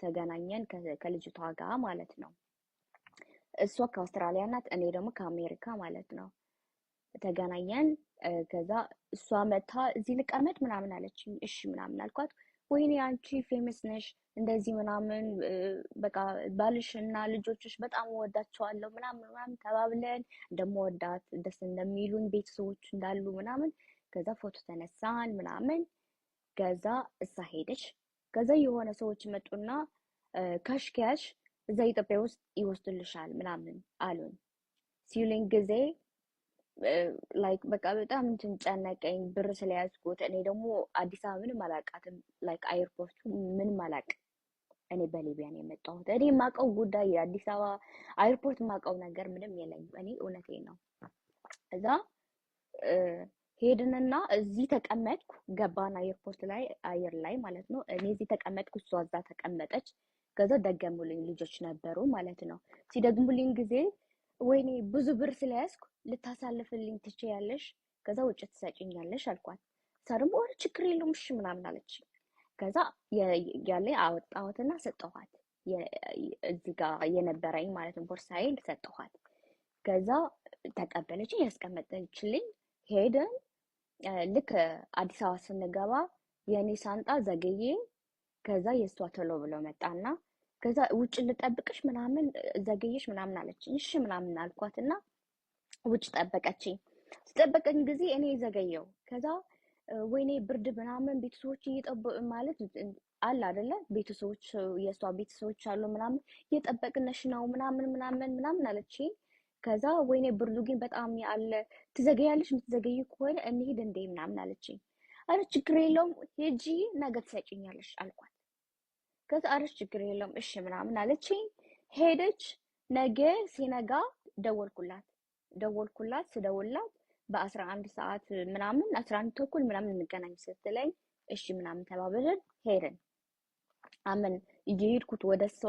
ተገናኘን ከልጅቷ ጋር ማለት ነው። እሷ ከአውስትራሊያ ናት፣ እኔ ደግሞ ከአሜሪካ ማለት ነው። ተገናኘን። ከዛ እሷ መታ እዚህ ልቀመጥ ምናምን አለችኝ። እሺ ምናምን አልኳት። ወይኔ አንቺ famous ነሽ እንደዚህ ምናምን፣ በቃ ባልሽ እና ልጆችሽ በጣም እወዳቸዋለሁ ምናምን ምናምን ተባብለን እንደምወዳት ደስ እንደሚሉን ቤተሰቦች እንዳሉ ምናምን። ከዛ ፎቶ ተነሳን ምናምን። ከዛ እሳ ሄደች። ከዛ የሆነ ሰዎች መጡና cash cash እዛ ኢትዮጵያ ውስጥ ይወስዱልሻል ምናምን አሉን። ሲሉኝ ጊዜ like በቃ በጣም እንትን ጨነቀኝ፣ ብር ስለያዝኩት። እኔ ደግሞ አዲስ አበባ ምንም አላውቃትም፣ like airport ኡ ምንም አላውቅም። እኔ በሊቢያ ነው የመጣሁት። እኔ የማውቀው ጉዳይ የአዲስ አበባ airport የማውቀው ነገር ምንም የለኝም። እኔ እውነቴን ነው። እዛ ሄድንና እዚህ ተቀመጥኩ። ገባን airport ላይ፣ አየር ላይ ማለት ነው። እኔ እዚህ ተቀመጥኩ፣ እሷ እዛ ተቀመጠች። ከዛ ደገሙልኝ፣ ልጆች ነበሩ ማለት ነው። ሲደግሙልኝ ጊዜ ወይኔ ብዙ ብር ስለያዝኩ ልታሳልፍልኝ ትችያለሽ፣ ከዛ ውጭ ትሰጭኛለሽ አልኳት። እሷ ደግሞ ኧረ ችግር የለውም እሺ ምናምን አለች። ከዛ ያለኝ አወጣሁትና ሰጠኋት። እዚህ ጋር የነበረኝ ማለት ነው ቦርሳዬን ሰጠኋት። ከዛ ተቀበለችኝ፣ ያስቀመጠችልኝ። ሄድን። ልክ አዲስ አበባ ስንገባ የእኔ ሻንጣ ዘገየ። ከዛ የእሷ ቶሎ ብሎ መጣና ከዛ ውጭ ልጠብቅሽ ምናምን ዘገየሽ ምናምን አለችኝ። እሺ ምናምን አልኳትና ውጭ ጠበቀችኝ። ስጠበቀኝ ጊዜ እኔ ዘገየው። ከዛ ወይኔ ብርድ ምናምን ቤተሰቦች እየጠበ ማለት አለ አይደለ? ቤተሰቦች የእሷ ቤተሰቦች አሉ ምናምን እየጠበቅንሽ ነው ምናምን ምናምን ምናምን አለችኝ። ከዛ ወይኔ ብርዱ ግን በጣም ያለ ትዘገያለሽ፣ የምትዘገይ ከሆነ እንሂድ እንዴ ምናምን አለችኝ። አረ ችግር የለውም ሄጂ ነገ ትሰጪኛለሽ አልኳት። ከዛ አረ ችግር የለውም እሺ ምናምን አለችኝ። ሄደች። ነገ ሲነጋ ደወልኩላት። ስደውልላት በ11 ሰዓት ምናምን 11:30 ምናምን እንገናኝ ስትለኝ እሺ ምናምን ተባብለን ሄድን። አመን እየሄድኩት ወደ እሷ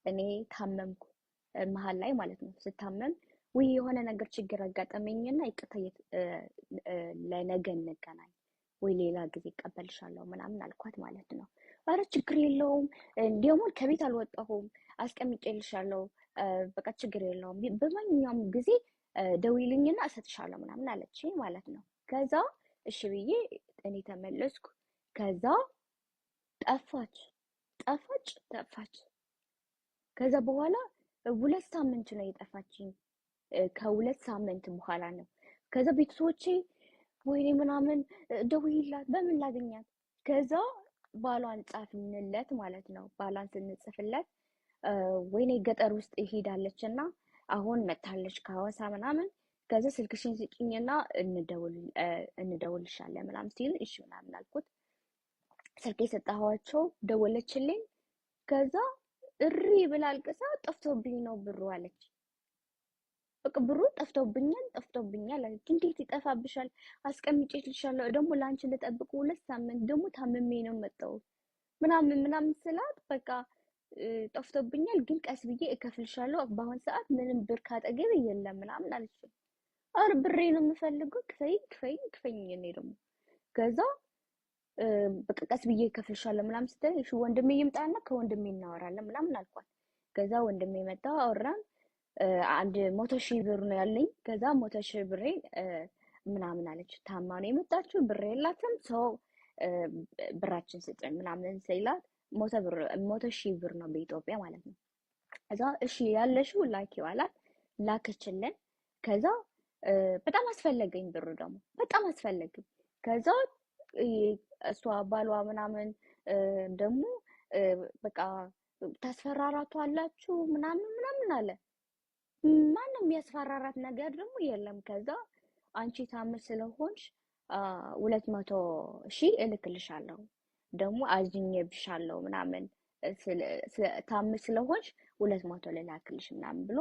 እኔ ታመምኩ መሀል ላይ ማለት ነው። ስታመም ውይ የሆነ ነገር ችግር አጋጠመኝና ይቅርታ ለነገ እንገናኝ ወይ ሌላ ጊዜ እቀበልሻለሁ ምናምን አልኳት ማለት ነው። አረ ችግር የለውም እንዲያውም ከቤት አልወጣሁም አስቀምጬልሻለሁ፣ በቃ ችግር የለውም በማንኛውም ጊዜ ደውይልኝና እሰጥሻለሁ ምናምን አለችኝ ማለት ነው። ከዛ እሺ ብዬ እኔ ተመለስኩ። ከዛ ጠፋች ጠፋች ጠፋች። ከዛ በኋላ 2 ሳምንት ነው የጠፋችኝ። ከ2 ሳምንት በኋላ ነው። ከዛ ቤተሰቦቼ ወይኔ ምናምን ደውይላት በምን ላገኛት? ከዛ ባሏን ጻፍንለት ማለት ነው። ባሏን ስንጽፍለት ወይኔ ገጠር ውስጥ ሄዳለችና አሁን መታለች ከሐዋሳ ምናምን፣ ከዛ ስልክሽን ስጪኝና እንደውልሻለን ምናምን ሲል እሺ ምናምን አልኩት። ስልክ የሰጠኋቸው ደወለችልኝ። ከዛ እሪ ብላ አልቅሳ ጠፍቶብኝ ነው ብሩ አለች። በቃ ብሩ ጠፍቶብኛል ጠፍቶብኛል አለች። እንዴት ይጠፋብሻል? አስቀምጬልሻለሁ ደግሞ ላንቺ ልጠብቅ 2 ሳምንት ደግሞ ታምሜ ነው የመጣሁት ምናምን ምናምን ስላት በቃ ጠፍቶብኛል ግን ቀስ ብዬ እከፍልሻለሁ፣ በአሁን ሰዓት ምንም ብር ካጠገቤ የለም ምናምን አለች። ኧረ ብሬ ነው የምፈልገው፣ ክፈይኝ ክፈይኝ ክፈይኝ። እኔ ደግሞ ከዛ በቃ ቀስ ብዬ እከፍልሻለሁ ምናምን ስትለኝ እሺ ወንድሜ ይምጣና ከወንድሜ እናወራለን ምናምን አልኳት። ከዛ ወንድሜ መጣ አወራን። አንድ 100,000 ብር ነው ያለኝ። ከዛ 100,000 ብሬ ምናምን አለች። ታማ ነው የመጣችው ብር የላትም፣ ሰው ብራችን ስጥን ምናምን ሲላት 100,000 ብር ነው በኢትዮጵያ ማለት ነው። ከዛ እሺ ያለሽው ላኪው አላት። ላከችልን። ከዛ በጣም አስፈለገኝ ብሩ ደግሞ በጣም አስፈለገኝ። ከዛ እሷ ባሏ ምናምን ደግሞ በቃ ታስፈራራቷላችሁ ምናምን ምናምን አለ። ማንም የሚያስፈራራት ነገር ደግሞ የለም። ከዛ አንቺ ታምር ስለሆንሽ 200,000 እልክልሻለሁ ደግሞ አዝኜብሻለሁ ምናምን ታምር ስለሆንሽ 200 ልላክልሽ ምናምን ብሎ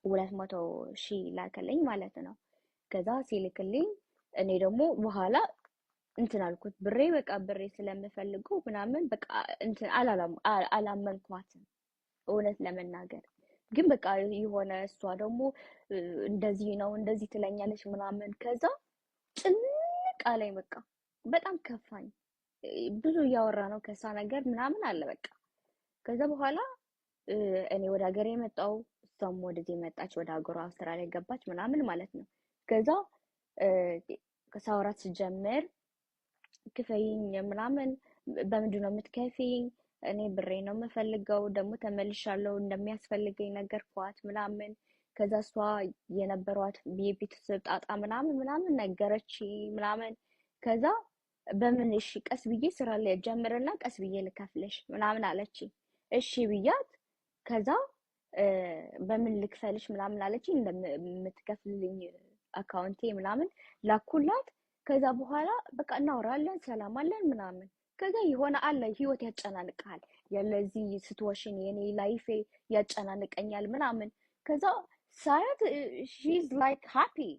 200,000 ላከልኝ ማለት ነው። ከዛ ሲልክልኝ እኔ ደግሞ በኋላ እንትን አልኩት ብሬ በቃ ብሬ ስለምፈልገው ምናምን በቃ እንትን አላመንኳትም እውነት ለመናገር ግን በቃ የሆነ እሷ ደግሞ እንደዚህ ነው እንደዚህ ትለኛለች ምናምን። ከዛ ጭንቅ አለኝ በቃ በጣም ከፋኝ። ብዙ እያወራ ነው ከሷ ነገር ምናምን አለ በቃ። ከዛ በኋላ እኔ ወደ ሀገሬ የመጣው እሷም ወደዚህ መጣች፣ ወደ ሀገሯ አውስትራሊያ ገባች ምናምን ማለት ነው። ከዛ ከሳውራት ስጀምር ክፈይኝ ምናምን፣ በምንድን ነው የምትከፍይኝ? እኔ ብሬ ነው የምፈልገው፣ ደግሞ ተመልሻለሁ፣ እንደሚያስፈልገኝ ነገርኳት ምናምን። ከዛ እሷ የነበሯት የቤተሰብ ጣጣ ምናምን ምናምን ነገረች ምናምን። ከዛ በምን እሺ ቀስ ብዬ ስራ ላይ ጀምርና ቀስ ብዬ ልከፍልሽ ምናምን አለች። እሺ ብያት ከዛ በምን ልክፈልሽ ምናምን አለች። እንደምትከፍልልኝ account ኤ ምናምን ላኩላት። ከዛ በኋላ በቃ እናወራለን፣ ሰላም አለን ምናምን። ከዛ የሆነ አለ ህይወት ያጨናንቅሃል፣ ያለዚህ situation የኔ life ኤ ያጨናንቀኛል ምናምን። ከዛ ሳያት she's like happy፣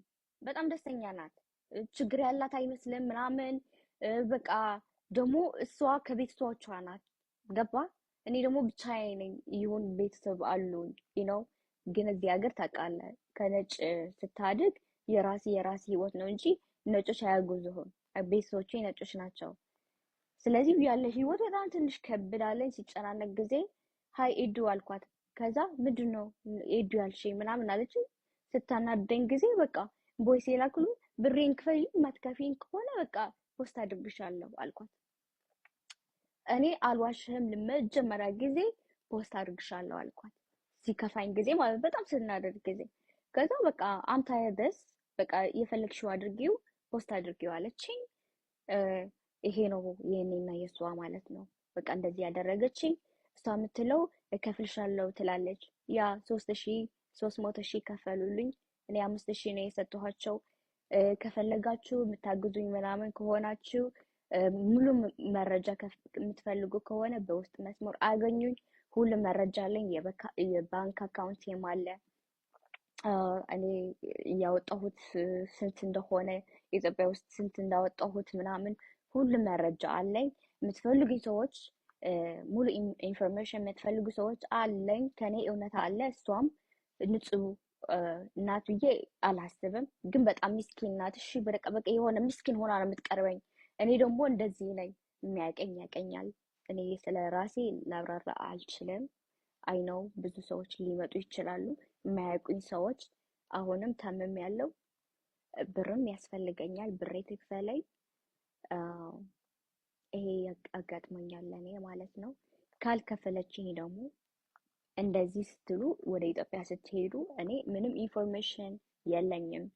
በጣም ደስተኛ ናት። ችግር ያላት አይመስልም ምናምን። በቃ ደግሞ እሷ ከቤተሰቦቿ ናት፣ ገባ? እኔ ደግሞ ብቻዬ ነኝ። ይሁን ቤተሰብ አሉኝ፣ ግን እዚህ ሀገር ታውቃለህ፣ ከነጭ ስታድግ የራሴ የራሴ ህይወት ነው እንጂ ነጮች አያግዙህም። ቤተሰቦቼ ነጮች ናቸው። ስለዚህ ያለ ህይወት በጣም ትንሽ ከብዳለኝ። ሲጨናነቅ ጊዜ "Hi ኤዱ" አልኳት። ከዛ "ምንድን ነው ኤዱ ያልሽኝ?" ምናምን አለች። ስታናደኝ ጊዜ በቃ voice የላኩልኝ፣ "ብሬን ክፈይ፣ ማትከፊኝ ከሆነ በቃ post አድርግሻለሁ" አልኳት። እኔ አልዋሽህም፣ ለመጀመሪያ ጊዜ post አድርግሻለሁ አልኳት። ሲከፋኝ ጊዜ ማለት በጣም ስናደድ ጊዜ። ከዛ በቃ "I'm tired this፣ በቃ የፈለግሽው አድርጊው፣ post አድርጊው" አለችኝ። ይሄ ነው የኔና የእሷ ማለት ነው። በቃ እንደዚህ ያደረገችኝ። እሷ የምትለው እከፍልሻለሁ ትላለች። ያ 3,300 ከፈሉልኝ። እኔ 5,000 ነው የሰጠኋቸው። ከፈለጋችሁ የምታግዙኝ ምናምን ከሆናችሁ፣ ሙሉ መረጃ የምትፈልጉ ከሆነ በውስጥ መስመር አገኙኝ። ሁሉም መረጃ አለኝ። የባንክ account ኤም አለ። እኔ ያወጣሁት ስንት እንደሆነ፣ ኢትዮጵያ ውስጥ ስንት እንዳወጣሁት ምናምን ሁሉም መረጃ አለኝ። የምትፈልጉኝ ሰዎች፣ ሙሉ information የምትፈልጉ ሰዎች አለኝ። ከኔ እውነት አለ። እሷም ንጹህ ናት ብዬ አላስብም፣ ግን በጣም ምስኪን ናት። እሺ በቃ በቃ የሆነ ምስኪን ሆና ነው የምትቀርበኝ። እኔ ደግሞ እንደዚህ ነኝ። የሚያቀኝ ያቀኛል። እኔ ስለ ራሴ ላብራራ አልችልም። I know ብዙ ሰዎች ሊመጡ ይችላሉ፣ የማያውቁኝ ሰዎች። አሁንም ታምም ያለው ብርም ያስፈልገኛል። ብሬ ትክፈለኝ። ይሄ አጋጥሞኛል ለእኔ ማለት ነው። ካልከፈለችኝ ደግሞ እንደዚህ ስትሉ ወደ ኢትዮጵያ ስትሄዱ እኔ ምንም information የለኝም።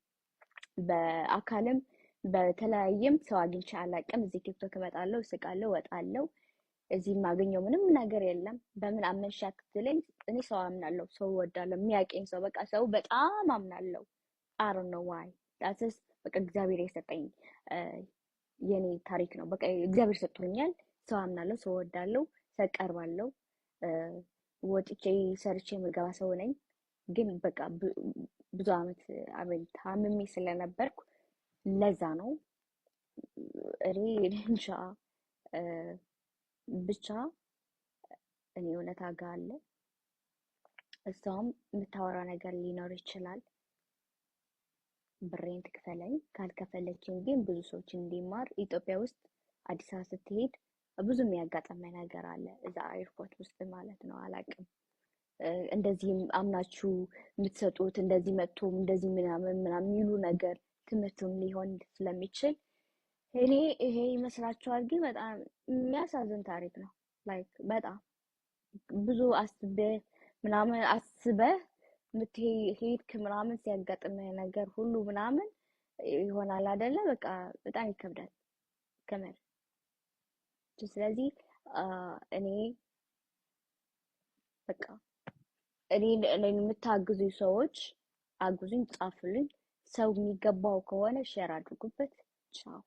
በአካልም በተለያየም ሰው አግኝቼ አላውቅም። እዚህ ቲክቶክ እመጣለሁ፣ እስቃለሁ፣ እወጣለሁ። እዚህ የማገኘው ምንም ነገር የለም። በምን አመንሽ አትለኝ። እኔ ሰው አምናለሁ፣ ሰው እወዳለሁ፣ የሚያውቀኝ ሰው በቃ ሰው በጣም አምናለሁ። I don't know why that's በቃ እግዚአብሔር የሰጠኝ የኔ ታሪክ ነው። በቃ እግዚአብሔር ሰጥቶኛል። ሰው አምናለሁ፣ ሰው እወዳለሁ፣ ሰው ቀርባለሁ። ወጥቼ ሰርቼ የምገባ ሰው ነኝ። ግን በቃ ብዙ አመት አቤል ታምሜ ስለነበርኩ ለዛ ነው። እኔ እንጃ፣ ብቻ እኔ እውነታ ጋ አለ። እሷም የምታወራ ነገር ሊኖር ይችላል። ብሬን ትክፈለኝ። ካልከፈለችኝ ግን ብዙ ሰዎች እንዲማር ኢትዮጵያ ውስጥ አዲስ አበባ ስትሄድ ብዙ የሚያጋጥመ ነገር አለ እዛ airport ውስጥ ማለት ነው። አላቅም፣ እንደዚህም አምናችሁ የምትሰጡት እንደዚህ መጥቶ እንደዚህ ምናምን ምናምን የሚሉ ነገር ትምህርቱም ሊሆን ስለሚችል እኔ ይሄ ይመስላችኋል፣ ግን በጣም የሚያሳዝን ታሪክ ነው። Like በጣም ብዙ አስበህ ምናምን አስበህ የምትሄድክ ምናምን ሲያጋጥምህ ነገር ሁሉ ምናምን ይሆናል አይደለ? በቃ በጣም ይከብዳል ከምር። ስለዚህ እኔ በቃ እኔን የምታግዙኝ ሰዎች አግዙኝ፣ ጻፉልኝ። ሰው የሚገባው ከሆነ share አድርጉበት። ቻው።